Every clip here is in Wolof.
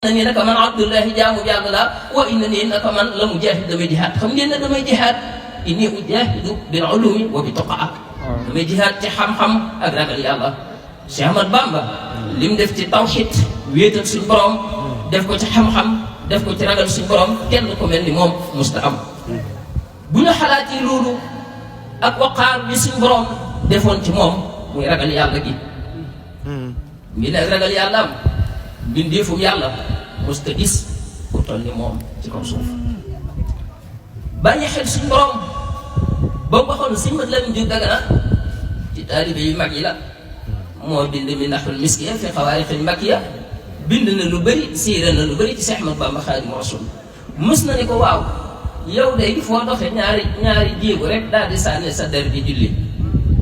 ni naka man abdullahi jaamu yàlla la wa inna ni naka man la mujahid damay jihaad xam ngeen ne damay jihaad inni ujahidu bil ulumi wa bi tuqaa damay jihaad ci xam-xam ak ragal yàlla. Cheikh Ahmad Bamba lim def ci tawhid wéetal suñ borom def ko ci xam-xam def ko ci ragal suñ borom kenn ko mel ni moom musta am. bu ñu xalaatee loolu ak waqaar bi suñ borom defoon ci moom muy ragal yàlla gi. ngi ne ragal yàlla am bindeefu yàlla musta gis ku toll ni moom ci kaw suuf. bàyyi xel suñ borom ba waxoon suñ mat Lamin Jóob Dagana ci taalibe yu mag yi la moo bind Minahul Miskiya fi Xawaarixil Makkiya bind na lu bëri siira na lu bëri ci Seex Ahmadu Bamba Xaadimu Rasuul. mës na ni ko waaw yow day foo doxe ñaari jéego rek daal di sànni sa der di julli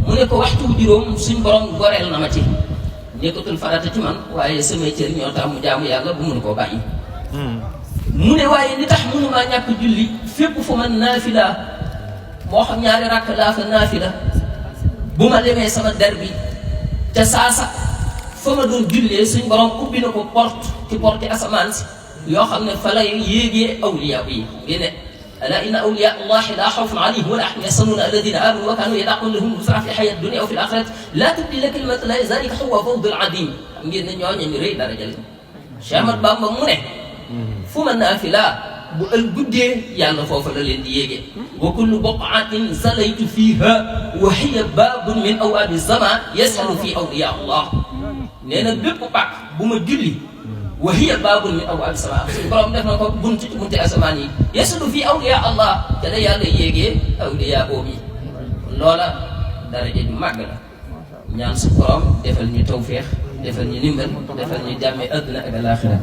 mu ne ko waxtu juróom suñ borom goreel na ma ci nekkatul farata ci man waaye samay cër ñoo tax mu jaamu yàlla bu mënu koo bàyyi. mu ne waaye li tax mënumaa ñàkk julli fépp fu man naafila moo xam ñaari rakk laa fa naafila bu ma demee sama der bi te saasa fa ma doon jullee suñ borom ubbi na ko porte asamaan si yoo xam ne fa lay yéegee awliya yi ngeen ne ala inna awliya allahi la xawfun alayhim wala hum yaxzanuun alladina amanu wa kaanu yattaqun lahum busra fi xayati dunia wa fi l axirati la tabdila kalimati llahi zalika huwa fawdul adim xam ngeen ne ñooñu ñu rëy daraja la. Cheikh Ahmad Bamba mu ne fu ma naafila bu ël guddee yàlla foofu la leen di yéegee. wa kullu buqaatin salaytu fiha wa hiya baabun min awaabi zaman yasalu fi awliya allah nee na bépp pàkk bu ma julli wa hiya baabun min abwaabi samaa suñu borom def na ko bunti asamaan yi yasalu fi awliya allah te la yàlla yéegee awliya boobu yi loola daraja ju màgg la. ñaan su borom defal ñu tawféex defal ñu ndimbal defal ñu jàmme àdduna ak alaaxira.